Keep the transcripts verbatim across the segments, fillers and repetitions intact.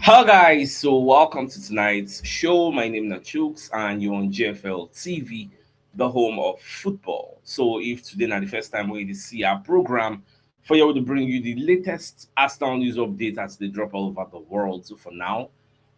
Hello guys, so welcome to tonight's show. My name is Chooks and you're on G F L T V, the home of football. So if today na the first time wey you dey see our program, for here we dey bring you the latest Arsenal news update as they drop all over the world. So for now,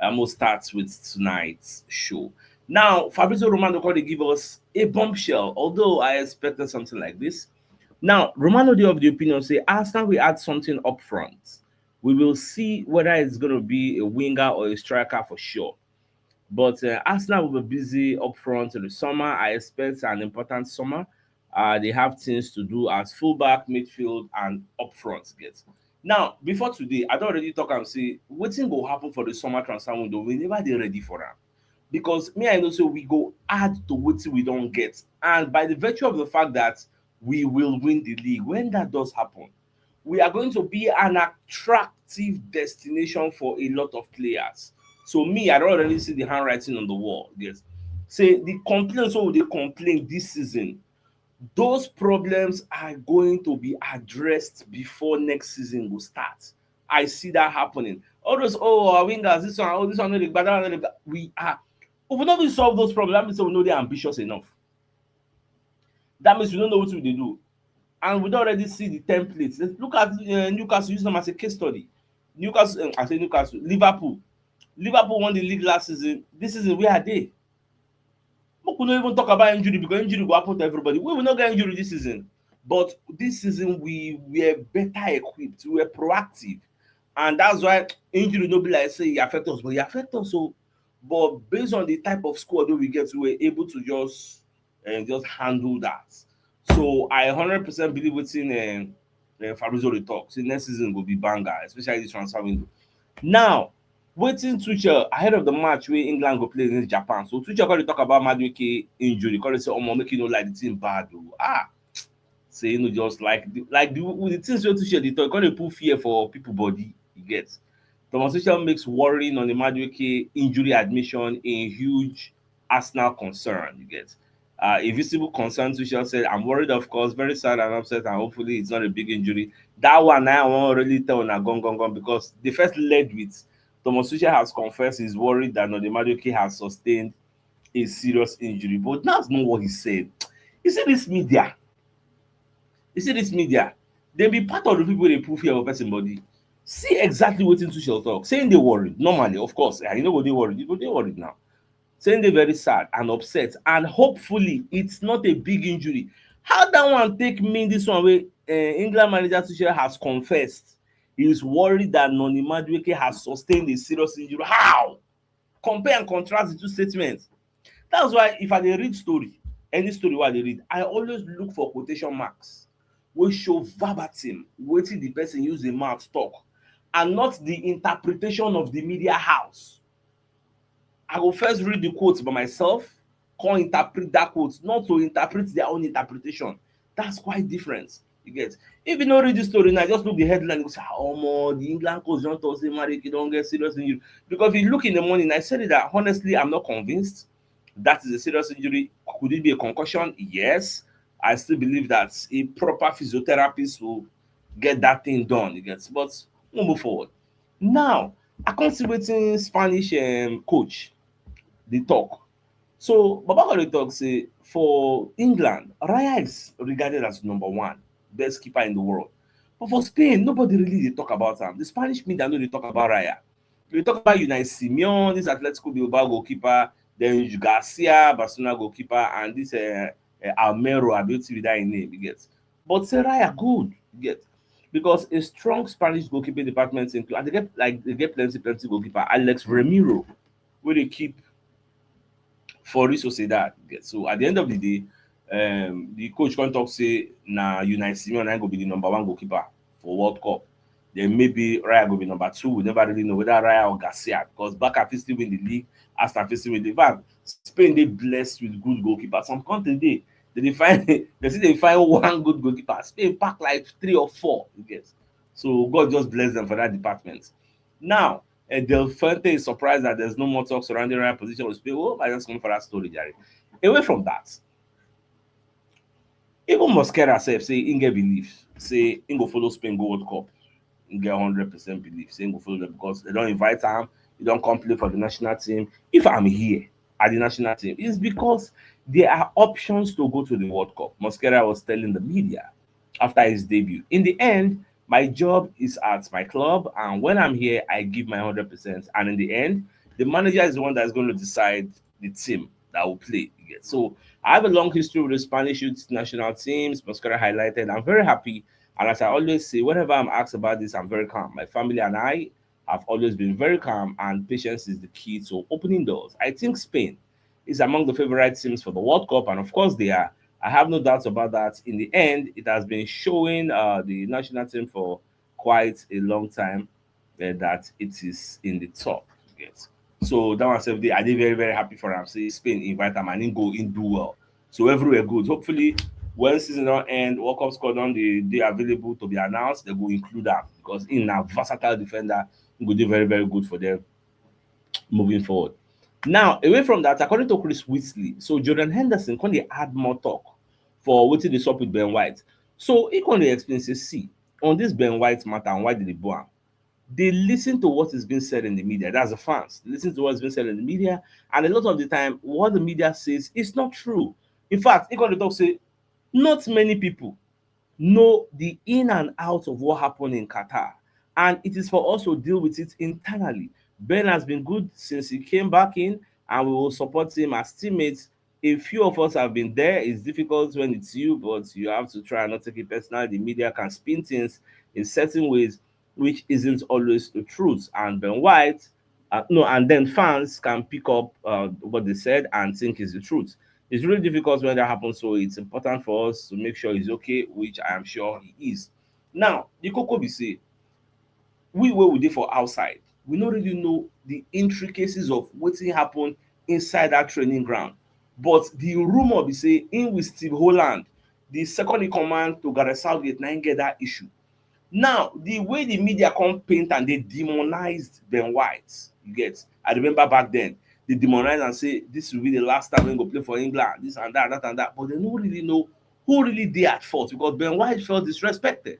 I'm gonna start with tonight's show. Now, Fabrizio Romano come dey give us a bombshell, although I expected something like this. Now, Romano dey of the opinion say Arsenal will add something up front. We will see whether it's gonna be a winger or a striker for sure. But uh, Arsenal will be busy up front in the summer. I expect an important summer. Uh, they have things to do as fullback, midfield, and up front. Get now, before today, I don already talk am say wetin go happen for the summer transfer window, we never dey ready for am. Because me, I know say we go add to wetin we don get. And by the virtue of the fact that we will win the league, when that does happen, we are going to be an attractive destination for a lot of players. So me, I don already see the handwriting on the wall. Yes. Say the complaints wey we dey complain this season, those problems are going to be addressed before next season go start. I see that happening. All those, "Oh, our wingers, this one, oh, this one, no dey gba, that one, no dey gba." We are, if we no fit solve those problems, that means say we no dey ambitious enough. That means we don't know what we dey do. And we don already see the templates. Let's look at uh, Newcastle, use them as a case study. Newcastle, um, I say Newcastle, Liverpool. Liverpool won the league last season. This season, where are they? Make we no even talk about injury, because injury go happen to everybody. We will not get injury this season. But this season, we were better equipped. We were proactive. And that's why injury no be like say e affect us, but e affect us. So, but based on the type of squad that we get, we were able to just and just handle that. So I hundred percent believe wetin um, uh, Fabrizio dey talk. Say next season go be banger, especially the transfer window. Now, wetin Tuchel ahead of the match wey England go play against Japan. So Tuchel come dey talk about Madueke injury. Come dey say, "Omo, make you no like the thing bad o." Ah, say you know just like the, like the, the things wey Tuchel dey talk, come dey put fear for people body. You get. Thomas Tuchel makes worrying on the Madueke injury admission a huge Arsenal concern. You get. Uh, a visible concern, Tuchel said, "I'm worried, of course, very sad and upset, and hopefully it's not a big injury." That one I wan really tell una gong gong gong, because they first led with Thomas Tuchel has confessed he's worried that Noni Madueke has sustained a serious injury, but that's not what he said. You see this media, you see this media, they be part of the people they put fear for person body. See exactly wetin Tuchel talk. Say they worried. Normally, of course, yeah, you know what they worried. You go they worried now. Say they very sad and upset, and hopefully it's not a big injury. How that one take mean this one wey uh, England manager Tuchel has confessed he is worried that Noni Madueke has sustained a serious injury? How? Compare and contrast the two statements. That's why if I dey read story, any story wey I dey read, I always look for quotation marks wey show verbatim wetin the person use the mouth talk, and not the interpretation of the media house. I go first read the quote by myself, come interpret that quote, not to interpret their own interpretation. That's quite different. You get? If you no read the story now, just look the headline, you go say, "Ah, omo, the England coach don talk say Madueke don get serious injury." Because if you look in the morning, I said it that honestly, I'm not convinced that is a serious injury. Could it be a concussion? Yes. I still believe that a proper physiotherapist will get that thing done. You get? But we'll move forward. Now, I come see wetin Spanish um, coach dey talk. So Baba come dey talk say for England, Raya is regarded as number one best keeper in the world. But for Spain, nobody really dey talk about am. The Spanish media no dey talk about Raya. They talk about Unai Simeon, this Atletico Bilbao goalkeeper, then Garcia, Barcelona goalkeeper, and this uh, uh, Almero, I believe that in name, you get. But say Raya good, you get. Because a strong Spanish goalkeeping department include, and they get like they get plenty, plenty goalkeeper. Alex Ramiro, where they keep for Real Sociedad. You get. So at the end of the day, um, the coach come talk say na Unai Simeon na go be the number one goalkeeper for World Cup. Then maybe Raya go be number two. We never really know whether Raya or Garcia, because Barca fit still win the league, Arsenal fit still win the league. But Spain dey blessed with good goalkeepers. Some country dey they dey find they see they find one good goalkeeper. Spain pack like three or four. You get. So God just bless them for that department. Now, uh, Del Fuente is surprised that there's no more talk surrounding Raya position with Spain. Oh, I just come for that story, Jerry. Away from that, even Mosquera sef say he get belief say he go follow Spain go World Cup. get hundred percent belief say he go follow them because they don't invite him. He don't come play for the national team. If I'm here at the national team, it's because there are options to go to the World Cup. Mosquera was telling the media after his debut. In the end, my job is at my club, and when I'm here, I give my hundred percent. And in the end, the manager is the one that's going to decide the team that will play. So I have a long history with the Spanish youth national teams. Mosquera highlighted. I'm very happy, and as I always say, whenever I'm asked about this, I'm very calm. My family and I have always been very calm, and patience is the key to opening doors. I think Spain is among the favorite teams for the World Cup, and of course they are. I have no doubts about that. In the end, it has been showing uh, the national team for quite a long time uh, that it is in the top. Yes. So that one said, I did very, very happy for him. See, Spain invite him and he go in do well. So everywhere good. Hopefully, when season don't end, World Cup squad on the day available to be announced, they go include that because in a versatile defender, go do very, very good for them moving forward. Now, away from that, according to Chris Whitley, so Jordan Henderson can they add more talk for what they stop with Ben White. So he can explain say, see, on this Ben White matter and why did they boo him? They listen to what is being said in the media. That's the fans. They listen to what's being said in the media, and a lot of the time, what the media says is not true. In fact, he can talk say, not many people know the in and out of what happened in Qatar, and it is for us to deal with it internally. Ben has been good since he came back in, and we will support him as teammates. A few of us have been there. It's difficult when it's you, but you have to try and not take it personal. The media can spin things in certain ways, which isn't always the truth. And Ben White, uh, no, and then fans can pick up uh, what they said and think is the truth. It's really difficult when that happens, so it's important for us to make sure he's okay, which I am sure he is. Now, the koko be say, we where we dey for outside, we no really know the intricacies of wetin happen inside that training ground. But the rumor be say in with Steve Holland, the second in command to Gareth Southgate, na him get that issue. Now, the way the media come paint and they demonized Ben White, you get. I remember back then, they demonized and say this will be the last time we go play for England, this and that, that and that. But they don't really know who really did at fault because Ben White felt disrespected.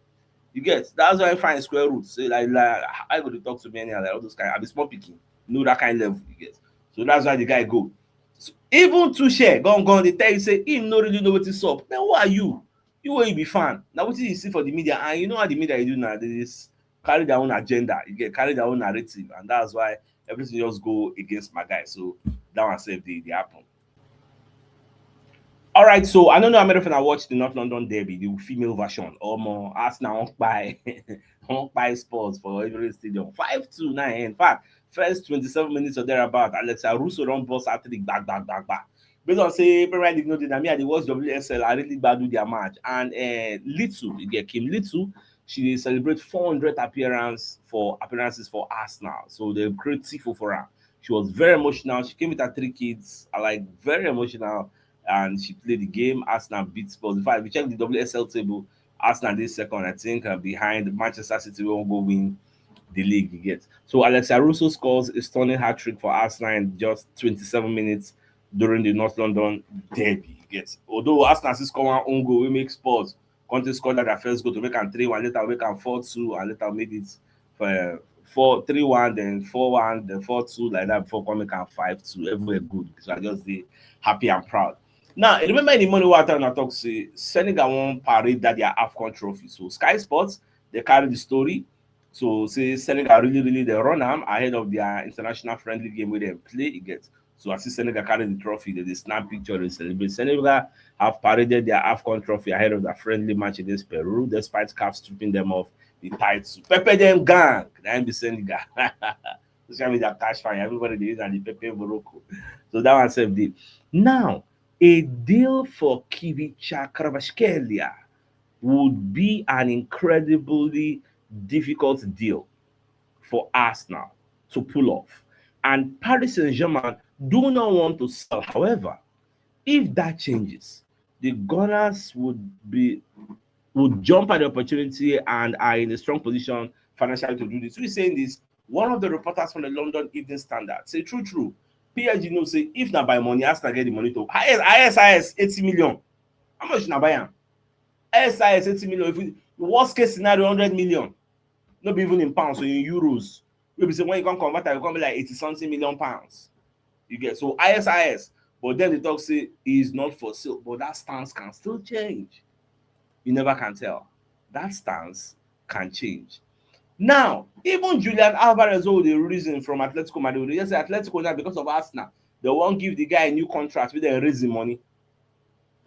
You get. That's why I find square roots. Say like, like I go to talk to many like all those kind. I be small picking, know that kind level. You get. So that's why the guy go. So even Tuchel gone gone. They tell you say him no really know what is up. Then who are you? You wey you be fan, na wetin you see for the media, and you know how the media you do now, they just carry their own agenda, you get, carry their own narrative, and that's why everything just go against my guy. So that one sef dey dey happen. All right, so I don't know how many of you watch the North London derby, the female version, or more. Arsenal won't buy, won't buy Spurs for every stadium. Five two nine. In fact, first twenty-seven minutes or thereabout, Alexa Russo don't bust hat trick, back, back, back, back. Based on say Premier League no dey, na me I dey watch W S L. I really gbadu their match. And uh, Little, you get Kim Little, she dey celebrate four hundred appearance for appearances for Arsenal. So they create tifo for her. She was very emotional. She came with her three kids. I like very emotional, and she played the game. Arsenal beat Spurs. In fact, if you check the W S L table, Arsenal this second, I think, uh, behind Manchester City, will go win the league. You get. So Alexa Russo scores a stunning hat trick for Arsenal in just twenty-seven minutes during the North London derby. You get. Although Arsenal still score one own goal, we make Spurs. Conte scored that their first goal to make am three one, later make am four two, and later made it for four three one, then four one, then four two like that before coming am five two. Everywhere good. So I just dey happy and proud. Now, remember in the morning what I talk say Senegal won parade that their AFCON trophy. So Sky Sports, they carry the story. So say Senegal really, really they run am ahead of their international friendly game where they play. You get. So I see Senegal carry the trophy, they, they snap picture, they celebrate. Senegal have paraded their AFCON trophy ahead of their friendly match against Peru, despite caf stripping them of the title. Pepper them gang. That be Senegal. Social media catch fire. Everybody they use and the pepper Morocco. So that one sef dey. Now, a deal for Khvicha Kvaratskhelia would be an incredibly difficult deal for Arsenal to pull off. And Paris Saint-Germain do not want to sell. However, if that changes, the Gunners would be would jump at the opportunity and are in a strong position financially to do this. Who is saying this? One of the reporters from the London Evening Standard say, true, true, P S G know say if na by money, Arsenal get the money to highest, highest, highest eighty million. How much na buy am? Highest, highest eighty million. If we, worst case scenario, hundred million. No be even in pounds, so in euros. Wey be say when you come convert am, e come be like eighty something million pounds. You get? So I S I S, but then they talk say is not for sale, but that stance can still change. You never can tell. That stance can change. Now, even Julian Alvarez, who dey reason from Atletico Madrid, they just say Atletico now, because of Arsenal, they wan give the guy a new contract with the raising money.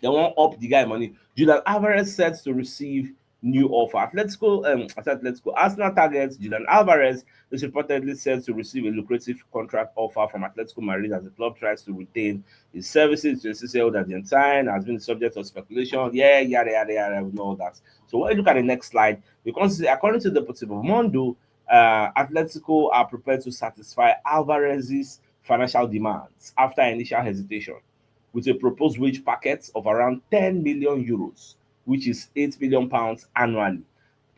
They wan up the guy money. Julian Alvarez set to receive new offer. Atletico, um, I said Atletico. Arsenal targets Julian Alvarez is reportedly set to receive a lucrative contract offer from Atletico Madrid as the club tries to retain his services. Twenty-six-year-old Argentine has been the subject of speculation. Yeah, yada, yada, yada, and all that. So when you look at the next slide, you can see, according to Deportivo Mundo, uh, Atletico are prepared to satisfy Alvarez's financial demands after initial hesitation, with a proposed wage packet of around ten million euros, which is eight million pounds annually.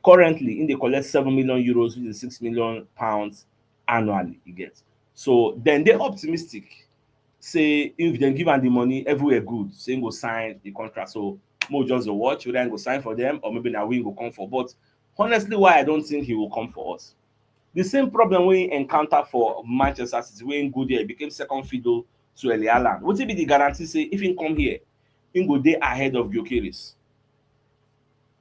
Currently, im dey collect seven million euros, which is six million pounds annually, you get. So then they optimistic. Say if they give am the money, everywhere good. Say im go sign the contract. So mo just dey watch whether im go sign for them or maybe na we go come for. But honestly, why I don't think he will come for us. The same problem we encounter for Manchester City, when go there, became second fiddle to Erling Haaland. What be the guarantee say if he come here, he go dey ahead of Gyökeres?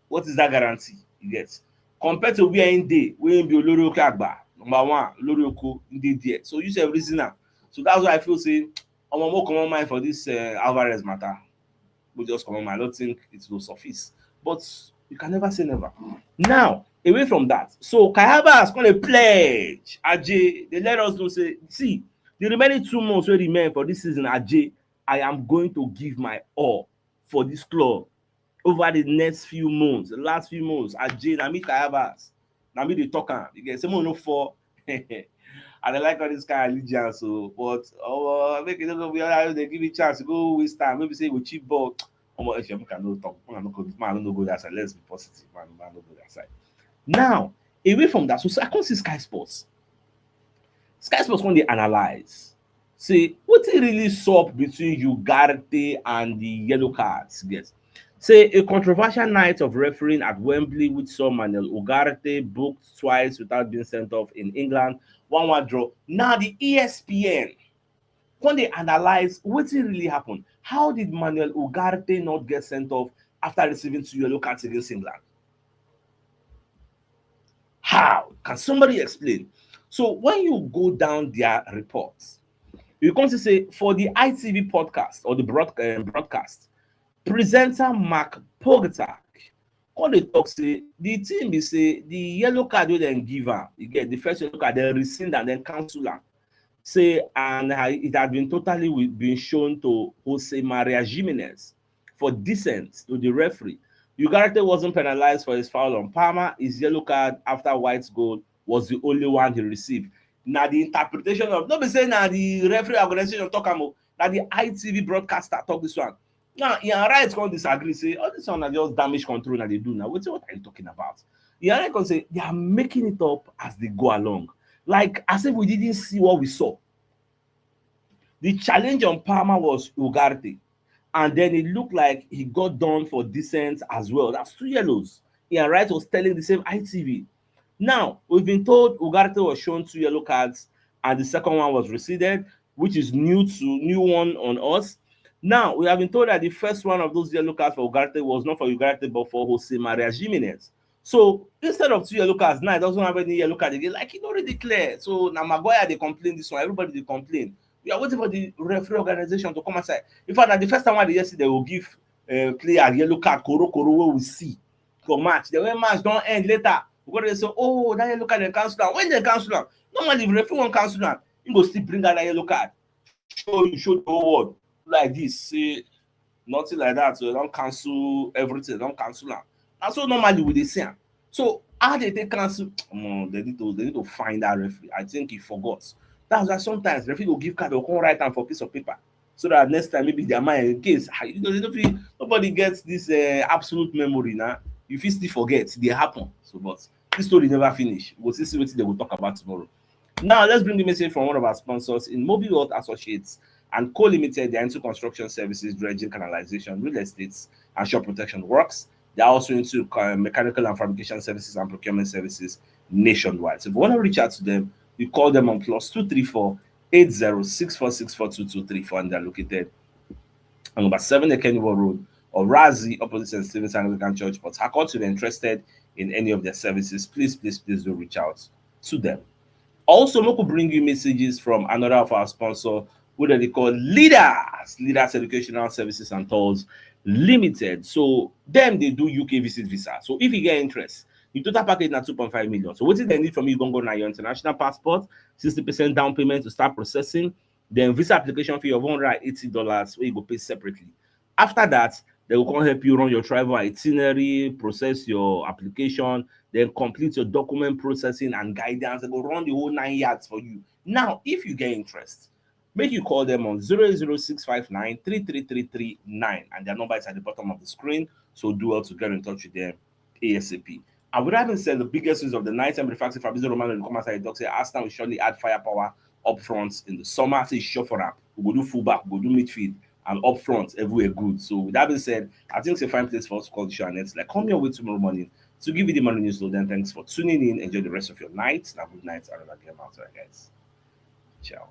What is that guarantee you get? Compared to where he dey, where he be Olori Oke Agba, number one, Olori Oko, he dey there. So you say reason am. So that's why I feel say, I'm more common mind for this uh, Alvarez matter. We just common mind. I don't think it will suffice. But you can never say never. Now, away from that, so Kai Havertz come dey pledge. Ajay, they let us know say, see, the remaining two months wey remain for this season, Ajay, I am going to give my all for this club over the next few months, the last few months. Ajay, na me Kai Havertz, na me dey talk am. You get? Say mo no fall. I dey like all this kind of allegiance o, but oh, make you no go be all they give me chance to go waste time. Maybe say you go cheap ball. Omo, if you can no talk, man, no go, man, no go that side. Let's be positive, man, man, no go that side. Now, away from that, so, so I come see Sky Sports. Sky Sports come dey analyze. Say, wetin really sup between Ugarte and the yellow cards? Yes. Say a controversial night of refereeing at Wembley, which saw Manuel Ugarte booked twice without being sent off in England, one one draw. Now the E S P N come dey analyze wetin really happen. How did Manuel Ugarte not get sent off after receiving two yellow cards against England? How? Can somebody explain? So when you go down their reports, you come to say for the I T V podcast or the broad, um, broadcast, presenter Mark Pogtak come dey talk say the thing be say the yellow card wey dem give am, you get the first yellow card, dem rescind and then cancel am. Say and uh, it had been totally wi- been shown to Jose Maria Jimenez for dissent to the referee. Ugarte wasn't penalized for his foul on Palmer. His yellow card after White's goal was the only one he received. Now the interpretation of, no be say now the referee organization talk am o, now the I T V broadcaster talk this one. Now Ian Wright come disagree, say all this one are just damage control that they do now. What, what are you talking about? Ian Wright come say they are making it up as they go along, like as if we didn't see what we saw. The challenge on Palmer was Ugarte, and then it looked like he got done for dissent as well. That's two yellows. Ian Wright was telling the same I T V. Now, we've been told Ugarte was shown two yellow cards, and the second one was rescinded, which is new to new one on us. Now, we have been told that the first one of those yellow cards for Ugarte was not for Ugarte, but for Jose Maria Jimenez. So instead of two yellow cards, now it doesn't have any yellow card again. Like, e no really clear. So now Maguire dey complain this one. Everybody dey complain. We are waiting for the referee organization to come outside. In fact, na the first time wey I dey hear say they go give uh, player yellow card, koro koro wey we see for match. Then when match don end later, we go dey say, oh, that yellow card dem cancel am. When dem cancel am, normally if referee wan cancel am, he go still bring out that yellow card, show you, show the whole world like this, say nothing like that. So they don cancel everything, they don cancel am. Na so normally we dey see am. So how they take cancel? Omo, they need to, they need to find that referee. I think he forgot. That's why sometimes referee go give card or come write am for piece of paper so that next time maybe their mind, in case ah, you know, they don't feel, nobody gets this uh, absolute memory now. You fit still forget, they happen. So, but this story never finish. We'll still see what they will talk about tomorrow. Now, let's bring the message from one of our sponsors in Mobile World Associates and Co Limited. They are into construction services, dredging, canalization, real estates, and shore protection works. They are also into uh, mechanical and fabrication services and procurement services. nationwide. So if you want to reach out to them, you call them on plus two three four eight zero six four six four two two three four, and they're located on number seven Ekeniwo Road, Orazi, opposite Saint Stephen's Anglican Church, Port Harcourt. If you're interested in any of their services, please, please, please do reach out to them. Also, make we bring you messages from another of our sponsor, who they call Leaders, Leaders Educational Services and Tours Limited. So them, they do U K visit visa. So if you get interest, the total package na two point five million. So what they need from you, go go now your international passport, sixty percent down payment to start processing, then visa application fee of one hundred and eighty dollars where you go pay separately. After that, they will come help you run your travel itinerary, process your application, then complete your document processing and guidance. They go run the whole nine yards for you. Now, if you get interest, make you call them on zero zero six five nine three three three three nine, and their number is at the bottom of the screen. So do well to get in touch with them ASAP. And with that being said, the biggest news of the night, and the fact that Fabrizio Romano in the comments, I talk say Arsenal will surely add firepower up front in the summer. Say sure for that. We go do fullback, we go do midfield, and up front, everywhere good. So with that being said, I think it's a fine place for us to call the show. And it's like, come your way tomorrow morning to give you the morning news. So then, thanks for tuning in. Enjoy the rest of your night. Now, good night, and have a game out, guys. Ciao.